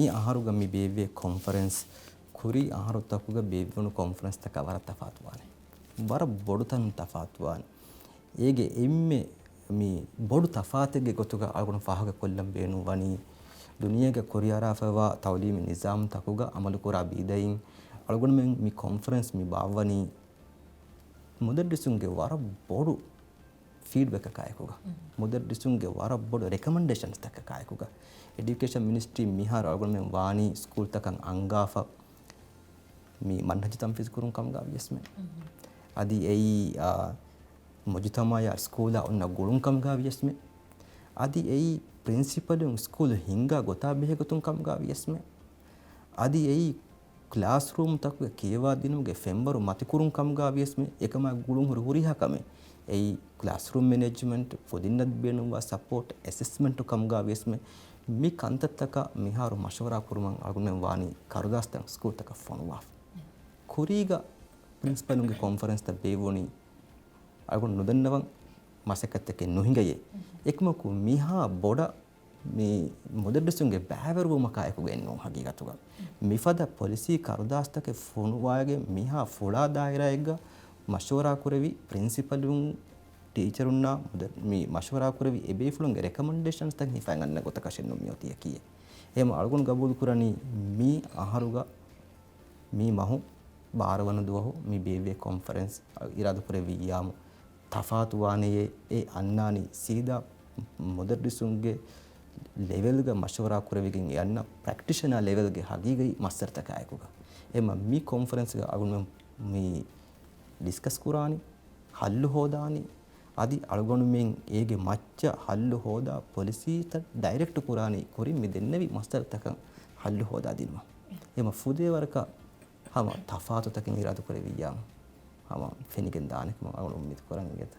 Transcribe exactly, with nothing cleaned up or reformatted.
މި އަހަރުގަ މި ބޭއްވޭ ކޮންފަރެންސް ކުރީ އަހަރުތަކުގަ ބޭއްވުނު ކޮންފަރެންސްތަކާ ވަރަށް ތަފާތުވާނެ. ވަރަށް ބޮޑު ތަނުން ތަފާތުވާނެ. އޭގެ އެންމެ މި ބޮޑު ތަފާތެއްގެ ގޮތުގަ އަޅުގަނޑު ފާހަގަކޮށްލަން ބޭނުން ވަނީ، ދުނިޔޭގަ ކުރިއަރާފައިވާ ތައުލީމީ ނިޒާމްތަކުގަ އަމަލުކުރާ ބީދައިން އަޅުގަނޑުމެން މި ކޮންފަރެންސް މި ބާއްވަނީ މުދައްރިސުންގެ ވަރަށް ބޮޑު ފީޑްބެކަކާއެކުގަ، މުދައްރިސުންގެ ވަރަށް ބޮޑު ރެކަމެންޑޭޝަންސްތަކަކާއެކުގަ، އެޑިއުކޭޝަން މިނިސްޓްރީ މިހާރު އަޅުގަނޑުމެން ވާނީ ސްކޫލްތަކަށް އަންގާފަ މި މަންހަޖު ތަންފީޒު ކުރުން ކަމުގަ ވިޔަސްމެ. އަދި އެއީ، އާ، މުޖުތަމަޢާ ސްކޫލާ އޮންނަ ގުޅުން ކަމުގަ ވިޔަސްމެ. އަދި އެއީ ޕްރިންސިޕަލުން ސްކޫލު ހިންގާ ގޮތާ ބެހޭގޮތުން ކަމުގަ ވިޔަސްމެ. އަދި އެއީ ކްލާސްރޫމްތަކުގެ ކިޔަވާދިނުމުގެ ފެންވަރު މަތިކުރުން ކަމުގަ ވިޔަސްމެ. އެކަމާ ގުޅުން ހުރި ހުރިހާ ކަމެއް. އެއީ ކްލާސްރޫމް މެނޭޖްމަންޓް، ފުދިންނަށް ބޭނުންވާ ސަޕޯޓް، އެސެސްމަންޓު ކަމުގަ ވިޔަސްމެ. މި ކަންތައްތަކަށް މިހާރު މަޝްވަރާ ކުރުމަށް އަޅުގަނޑުމެން ވާނީ ކަރުދާސްތައް ސްކޫލްތަކަށް ފޮނުވާފަ. ކުރީގަ ޕްރިންސިޕަލުންގެ ކޮންފަރެންސްތައް ބޭއްވުނީ އަޅުގަނޑު ނުދަންނަވަން މަސައްކަތްތަކެއް ނުހިނގައޭ. އެކަމަކު މިހާ ބޮޑަށް މި މުދައްރިސުންގެ ބައިވެރިވުމަކާއެކުގައެއް ނޫން ހަގީގަތުގަ. މިފަދަ ޕޮލިސީ ކަރުދާސްތަކެއް ފޮނުވާގެން މިހާ ފުޅާ ދާއިރާއެއްގަ މަޝްވަރާ ކުރެވި ޕްރިންސިޕަލުން، ޓީޗަރުންނާ މުދަ-، މި މަޝްވަރާ ކުރެވި އެބޭފުޅުންގެ ރެކަމެންޑޭޝަންސްތައް ހިފައިގަންނަ ގޮތަކަށެއް ނޫން މިއޮތީ އެކީ. އެހެން އަޅުގަނޑު ގަބޫލު ކުރަނީ މި އަހަރުގަ މި މަހު ބާރަ ވަނަ ދުވަހު މި ބޭއްވޭ ކޮންފަރެންސް އިރާދަކުރެއްވިއްޔާމު ތަފާތުވާނެޔޭ، އެ އަންނާނީ ސީދާ މުދައްރިސުންގެ ލެވެލްގަ މަޝްވަރާ ކުރެވިގެން އެ އަންނަ ޕްރެކްޓިޝަނާ ލެވެލްގެ ހަގީގަތީ މައްސަރުތަކާއެކުގަ. އެމަ މި ކޮންފަރެންސްގަ އަޅުގަނޑުމެން މި ޑިސްކަސް ކުރާނީ، ހައްލު ހޯދާނީ، އަދި އަޅުގަނޑުމެން އޭގެ މައްޗަށް ހައްލު ހޯދާ ޕޮލިސީތައް ޑައިރެކްޓް ކުރާނީ ކުރިން މި ދެންނެވި މައްސަރުތަކަށް ހައްލު ހޯދާ ދިނުމަށް. އެމަ ފުދޭ ވަރަކަށް ހަމަ ތަފާތުތަކެއް އިރާދަކުރެއްވިއްޔާމު ހަމަ ފެނިގެން ދާނެ ކަމަށް އަޅުގަނޑު އުއްމީދު ކުރަން އިނގޭތަ؟